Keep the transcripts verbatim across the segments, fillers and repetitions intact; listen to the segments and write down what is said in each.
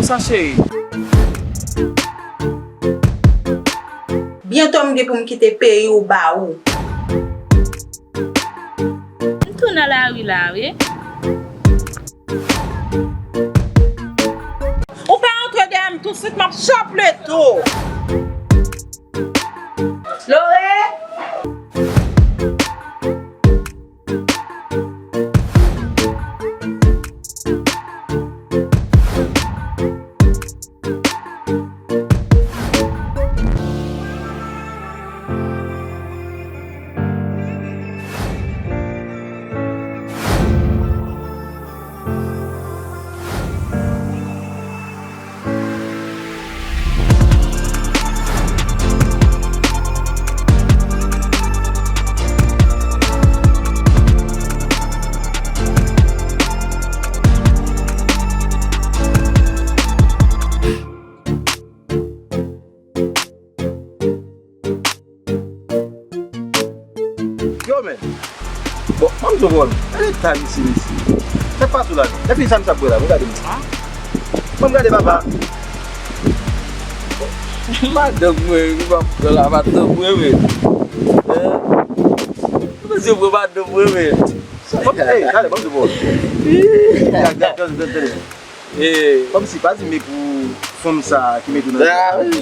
Sa cheri. Byento m gen pou m kite peyi w ba ou. M tou nan lari la wi. Ou pa antre dèyè m tousuit, m ap chaplete w. Lore! Yo men. Bon, ban m di w bro, gade eta misye mesye. Sa k pase w la menm? Epi sa misye ap bwè la menm, gade misye. Ban m gade papa. Madanm mwen wi, m ap pran la madanm mwen men. Mesye pran madanm mwen men. Bon, ey, gade, ban m di w bro. Gade, gade, gade, gade. Kòmsi pa di m e pou fanm sa ki mete w nan.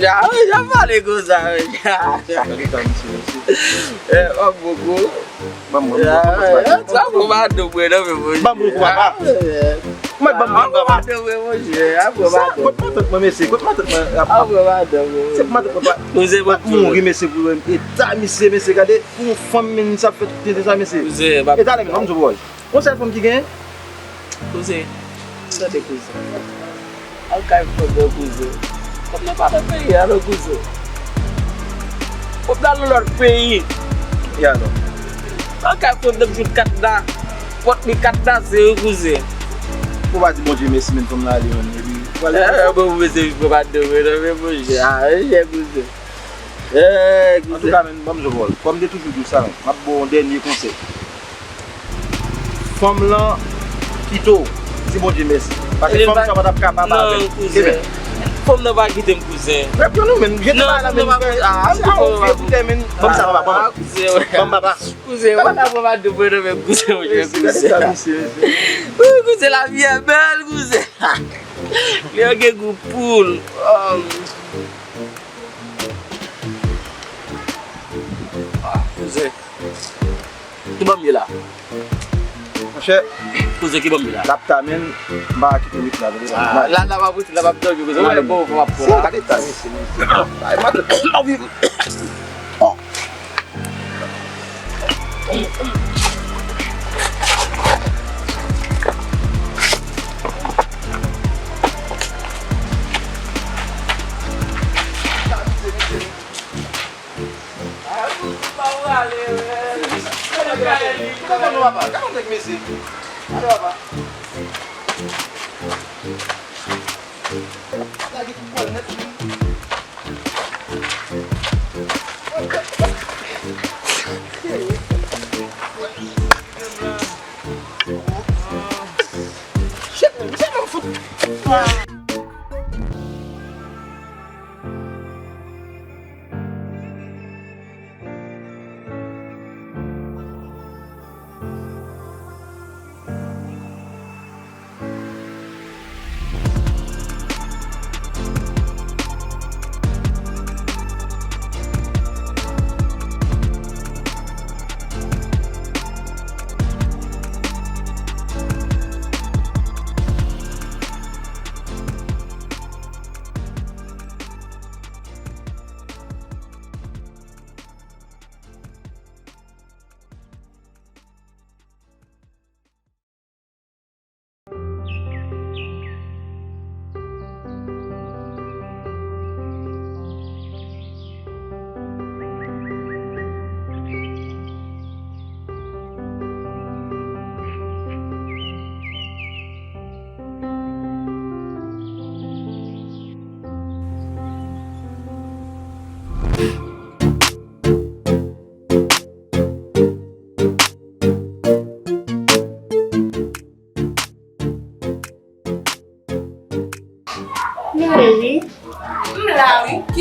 Jan jan jan pale konsa wi. Sa fè konsa mesye mesye. Eh, ban m poko. Ban m ban m ban m ban m. Sa pou madanm mwen nan men monchè. Ban m poko papa. Mwen ban m ban m papa. Madanm mwen monchè. Apre madanm. Kot matant mwen mesye, kot matant mwen. Apre madanm mwen. Se pou matant mwen pa. Kouzen mwen ap mouri mesye pou eta misye mesye gade pou yon fanm menm sa ap fè tout tenten sa mesye. Kouzen mwen ap. Eta la menm ban m di w bro. Yon sèl fanm ki genyen. Kouzen, tande kouzen. Al kay fanm nan kouzen. Fanm nan pa nan peyi a non kouzen. Fanm nan nan lòt peyi. E alò? Al kay fanm nan m jwenn katna. Pòt li katna se wi kouzen. Ou pa di Bondye mèsi menm fanm nan ale menm epi ou pral. Eh, bon, mesye, ou pa di mwen non men monchè. Ah, monchè kouzen. Eh, kouzen. Antouka menm, ban m di w bro. Kòm m te toujou di w sa menm, m ap ba w yon dènye konsèy. Fanm lan kite w, di Bondye mèsi. Paske fanm sa pa t ap kapab avè l. Ebyen. Fanm nan pa kite m kouzen. Rep yo nou menm, jete bagay la menm. Ah, sa ou fè pou tèmen. Ban m sa papa, ban m. Ban m papa. Kouzen, ou pa ka pran madanm mwen nan men kouzen, monchè kouzen. Wi, kouzen, lavi a bèl kouzen. Li an gen gou poul. Ah, kouzen. Ki bò m ye la? Monchè. Kouzen, ki bò m ye la? L ap ta men, m pa kite w rete la, tande. Ah, la, la, m ap rete la, m ap dòmi, kouzen. Ou wè, bon, m ap pran la. Gade ta, mesye, mesye. Ay, matant. Oh.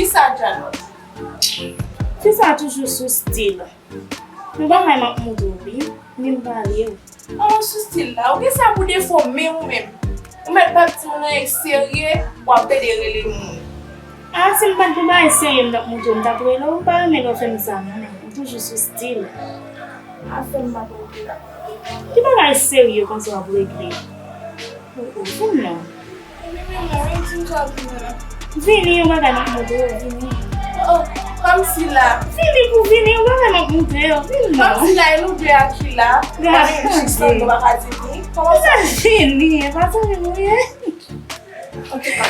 Kisa, Janot? Fi sa toujou sou stil. Yon bagay m ap montre w, wi. Men m pale w. An, sou stil la. Ou gen sa pou defo, men ou menm. Ou mèt pa di w nan yon serye, w ap pede rele moun. A, si m pa t gen bagay serye m t ap montre w, m t ap rele w, m pa renmen lè w fè m sa, non, men ou toujou sou stil. Afè m pa pou regle la. Ki bagay serye konsa w ap regle? O, o, vin non. Vini, yon bagay m ap montre w, vini. Oh, kòmsi la. Vini pou vini, yon bagay m ap montre w, vin non. Kòmsi la, e nou de a ki la. Mwen menm, jis tankou pa ka di ni. Kòman sa? Vini, e pa sa vin ou ye. Antouka.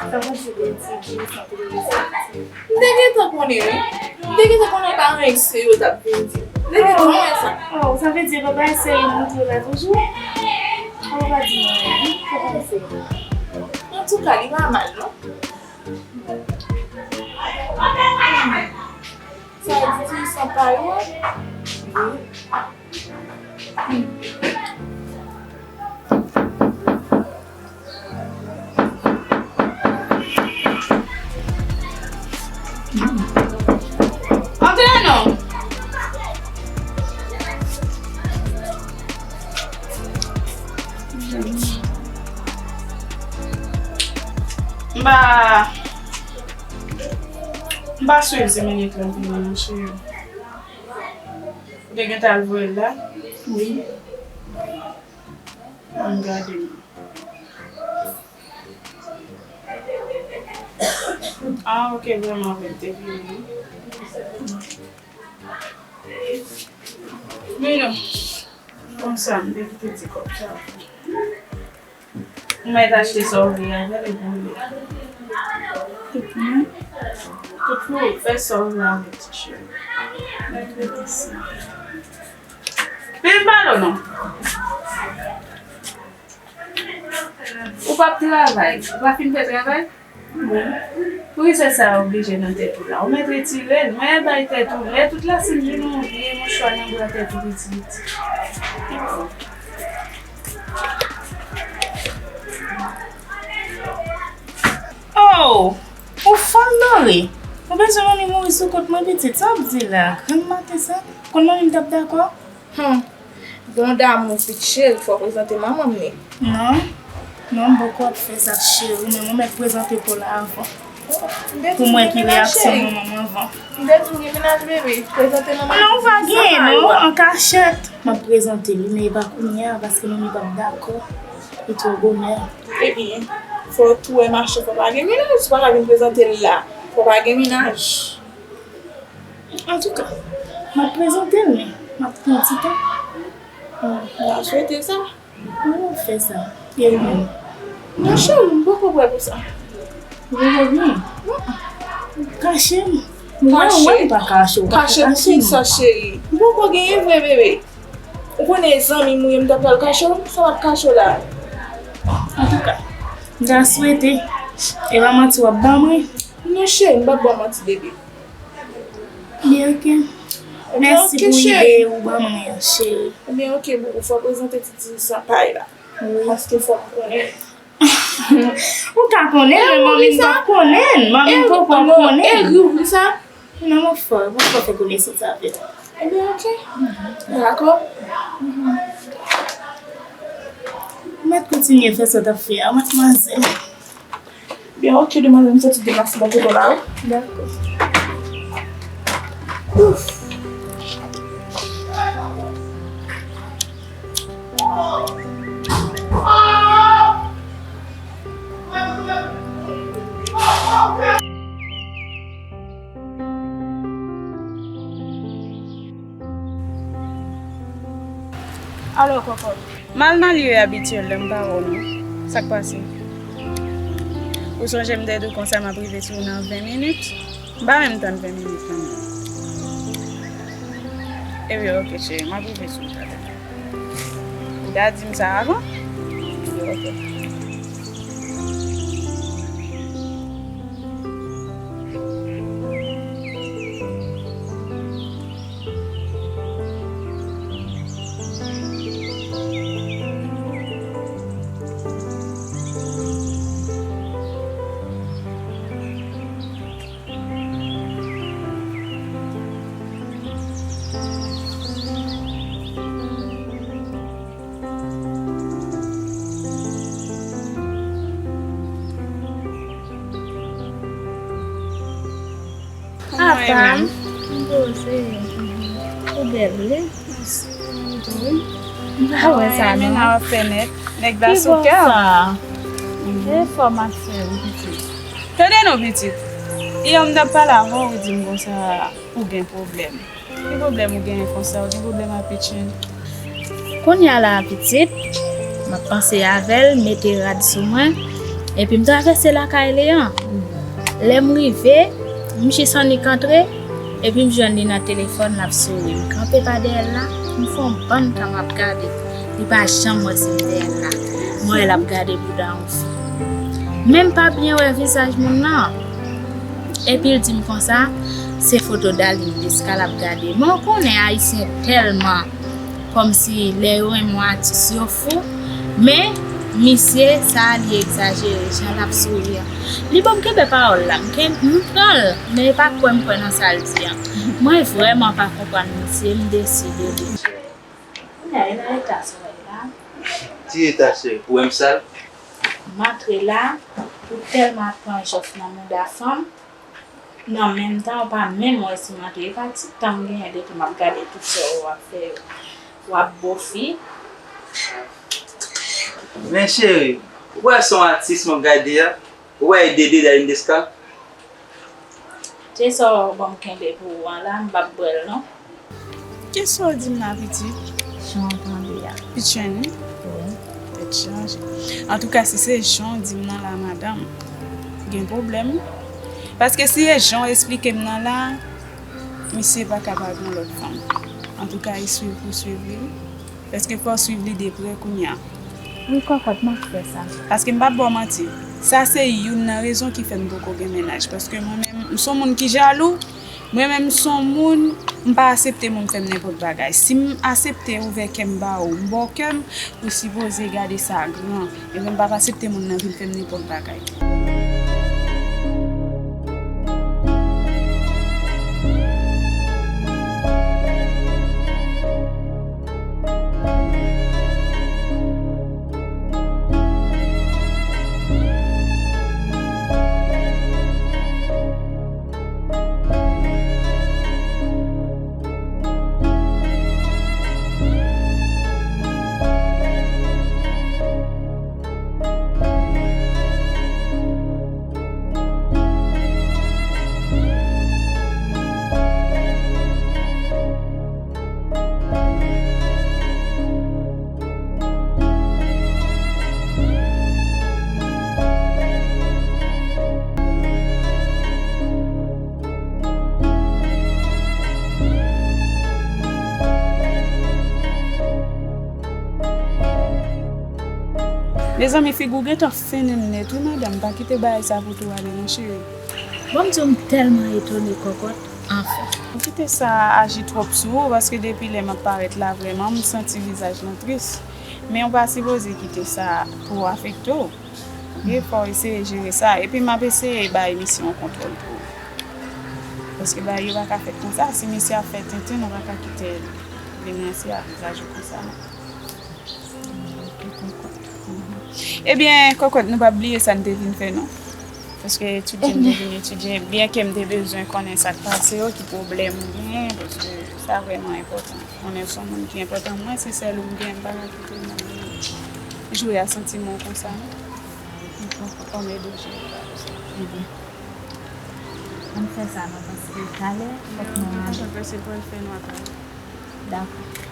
Sa fè ti byen ti, ti, sa pou li. M te gentan konnen, wi. M te gentan konnen pa yon serye w t ap vin di. M te gentan wè sa. Oh, sa vle di e pa bagay serye m montre w la toujou? Ou pa di mwen, wi. Fò pa serye. Antouka, li pa mal, non. Sa di san pa yo? Wi. Antre non. M pa, m pa swiv si minit lan fini, monchè. Ou te gentan al voye l la? Wi. Ann gade m. Ah, ok, vrèman vre, m te vini. Men non. Konsa, m te kite ti kòb sa. Ou mèt achte sa w vle avè l epi w vle. Tout moun. Tout moun, fè sa w vle avè l, ti cheri. Mèt rete sa. Men m pa non. Ou p ap travay. Ou pa fin fè travay? Poukisa sa oblije nan tèt ou la? Ou mèt retire l. Mwen bay tèt ou. Lè tout lasin vin yon vye mouchwa nan bra tèt ou piti piti. Oh! Ou fòl dore. Ou bezwen yon nimouri sou kont mwen pitit. Sa w ap di la? Grann maten sa? Konn manmi m t ap dakò? Hum. Bon damou pitit cheri, fò w prezante manman m li. Non. Non, m poko ap fè sa cheri, men mwen mèt prezante po la avan. Pou mwen ki reyaksyon manman m anvan. M te di w gen mennaj bebe, prezante manman m. Non, ou pa gen non, an kachèt. M ap prezante li, men e pa kounye a, paske manmi p ap dakò. Li twò bonè. Ebyen, fò w tou wè mache, fò pa gen mennaj, ou pa ka vin prezante l la. Fò pa gen mennaj. Antouka, m ap prezante l, men m ap pran ti tan. M ta swete sa. Ou fè sa. E ou menm? Non, cheri, m poko prè pou sa. Ou poko gen? Kache m. Mwen, mwen pa kache w. Kache pou kisa, cheri? M poko genyen vre, bebe. Ou konnen e zanmi m ou ye, m ta pral kache w? Sa m ap kache w la? Antouka, m ta swete e pa manti w ap ban mwen. Non, cheri, m p ap ba w manti, bebe. Byen, ok. Mèsi pou ide ou ban mwen an, cheri. Ebyen, ok, boo, fò w prezante ti, ti san pay la. Wi. Paske fò m konnen. Ou ka konnen, men manmi m p ap konnen. Manmi m poko konnen. E ri w ri sa? Non, mwen fò, mwen fò fè konesans avè l. Ebyen, ok. Dakò. Mèt kontinye fè sa w t ap fè a, madmwazèl. Byen, ok, demwazèl, m soti demase bò kote w la, wi. Dakò. Ouf. Alò, kòkòt. M al nan lye abityèl lè m pa wè w non. Sa k pase? Ou sonje m te di w konsa m ap rive sou ou nan ven minit? M pa menm tann ven minit lan menm. Ebyen, ok, cheri, m ap rive sou ou talè. Ou ta di m sa avan? Ebyen, ok. Sa, m poze. Ou bèl, wi. Mèsi, mwen tou, wi. M pa wè sa, non. Mennaj w ap fè nèt. Nèg la sou kè w. Ki bò sa? E fò m ap fè, wi, pitit. Tande non, pitit. Yè m t ap pale avè w, ou di m konsa, ou gen pwoblèm. Ki pwoblèm ou genyen konsa? Ou gen pwoblèm ak Pitchoun? Kounye a la a, pitit, m ap panse avè l, m mete rad sou mwen, epi m travèse lakay li an. Lè m rive, m jis annik antre, epi m jwenn li nan telefòn, l ap souri. M kanpe pa dèyè l la, m fè yon bann tan m ap gade. Li pa janm wè si m dèyè l la. M wè l ap gade bouda yon fi. Men m pa byen wè vizaj moun nan. Epi l di m konsa, se foto Darline Desca l ap gade. Men w konnen Ayisyen tèlman kòmsi lè yo renmen yon atis, yo fou. Men, misye, sa a li egzajere, jan l ap souri an. Li ban m kenbe pawòl la, m ken-, m pran l, men e pa kwè m kwè nan sa l di an. Mwen vrèman pa konprann misye, m deside de. Kounye a, e nan eta sa w wè la. Ki eta, cheri? Ou wè m sal? M antre la, ou tèlman ap pran jòf nan mouda fanm. Nan menm tan, ou pa menm wè si m antre. E pa ti tan m genyen depi m ap gade tout sa w ap fè yo. W ap bo fi. Men cheri, ou wè se yon atis m ap gade a? Ou wè e Dede Darline Desca? Te sa w ban m kenbe pou ou an la, m p ap bwè l non. Kisa w di m la, pitit? Jan w tande a. Pitchoun, wi? Wi. Tèt chaje. Antouka, si se jan w di m nan la, madanm, gen pwoblèm. Paske si se jan w esplike m nan la, misye pa ka pa gen yon lòt fanm. Antouka, e swiv pou swiv li. Paske fò w swiv li de prè kounye a. Wi, kòkòt, m ap fè sa. Paske m p ap ba w manti. Sa se youn nan rezon ki fè m poko gen mennaj. Paske mwen menm, m se yon moun ki jalou. Mwen menm, m se yon moun, m pa aksepte moun fè m nenpòt bagay. Si m aksepte ouvè kè m ba ou, m ba w kè m, ou sipoze gade sa gran. Ebyen, m p ap aksepte moun nan vin fè m nenpòt bagay. Mezanmi, figi w gentan fennen nèt wi, madanm. Pa kite bagay sa pou tou ale non, cheri. Bon, m di w, m tèlman etone, kòkòt. Anfen. Kite sa aji twòp sou ou, paske depi lè m ap parèt la, vrèman, m santi vizaj lan tris. Men ou pa sipoze kite sa twò afekte w. Oke, fò w eseye jere sa. Epi m ap eseye bay misye yon kontwòl tou. Paske bagay yo pa ka fèt konsa. Si misye ap fè tenten, nou pa ka kite l vin nan vizaj ou konsa, non. Ebyen, kòkòt, nou p ap bliye sa n te vin fè, non. Paske etidye m te vin etidye, byenke m te bezwen konnen sa k pase yo, ki pwoblèm ou genyen, paske sa vrèman enpòtan. Konnen w se yon moun ki enpòtan pou mwen, se sèl ou m genyen, m pa ka kite moun vin jwe a santiman w konsa, non. Kòm e danje. Ebyen, ann fè sa, non, paske talè, fòk nou ale. Paske pral fè nwa talè. Dakò.